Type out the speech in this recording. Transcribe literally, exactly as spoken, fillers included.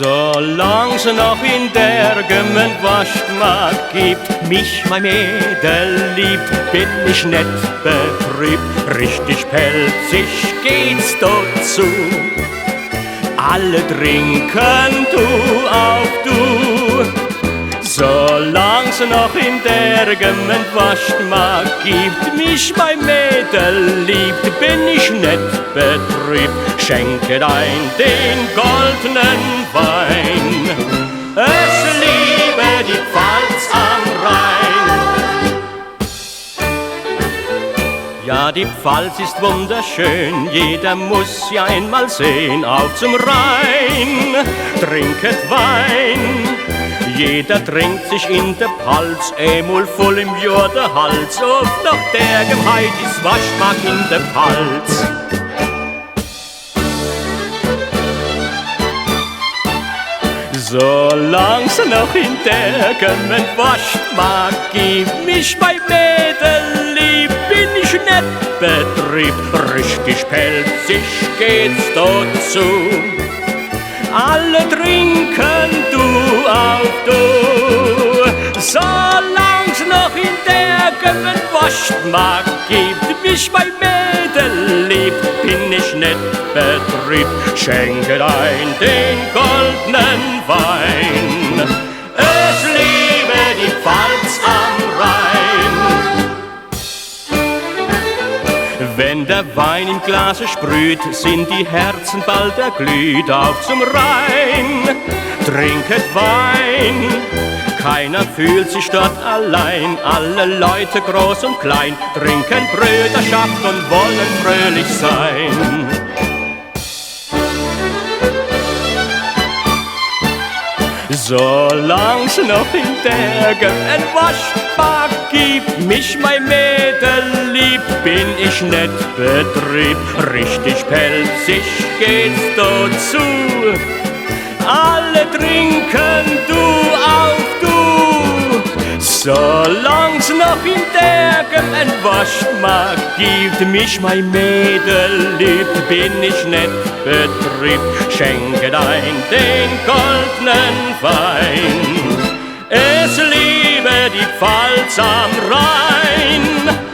Solang's noch in der Gemeend Waschtmark gibt, mich mei Mädel liebt, bin ich net betrübt. Richtig pälzisch geht's dort zu. Alle trinken, du auch du. Solang's noch in der Gemeend Waschtmark gibt, mich mei Mädel liebt, bin ich net betrübt. Schenket ein den goldnen Wein. Es liebe die Pfalz am Rhein. Ja, die Pfalz ist wunderschön, jeder muss sie einmal sehen. Auf zum Rhein, trinket Wein. Jeder trinkt sich in de Palz emol voll im Johr de Hals. Oft noch der Gemeinde ist Waschtmark in de Palz. Solang's noch in der Gemeend Waschtmark gibt, mich mei Mädel liebt, bin ich net betrübt. Richtig pälzisch geht's dort zu. Alle trinken, du auch du. Solang's noch in der Gemeend Waschtmark gibt, mich mei Mädel liebt, bin ich net betrübt. Schenket ein den goldnen Wein. Es liebe die Pfalz am Rhein. Wenn der Wein im Glase sprüht, sind die Herzen bald erglüht. Auf zum Rhein, trinket Wein. Keiner fühlt sich dort allein, alle Leute groß und klein trinken Brüderschaft und wollen fröhlich sein. Solang's noch in der Gemeend Waschtmark gibt, mich mei Mädel liebt, bin ich net betrübt. Richtig pälzisch geht's dort zu. Alle trinken, du auch du. Solang's noch in der Gemeend Waschtmark gibt, mich mei Mädel liebt, bin ich net betrübt. Schenket ein den goldnen Wein. Es liebe die Pfalz am Rhein.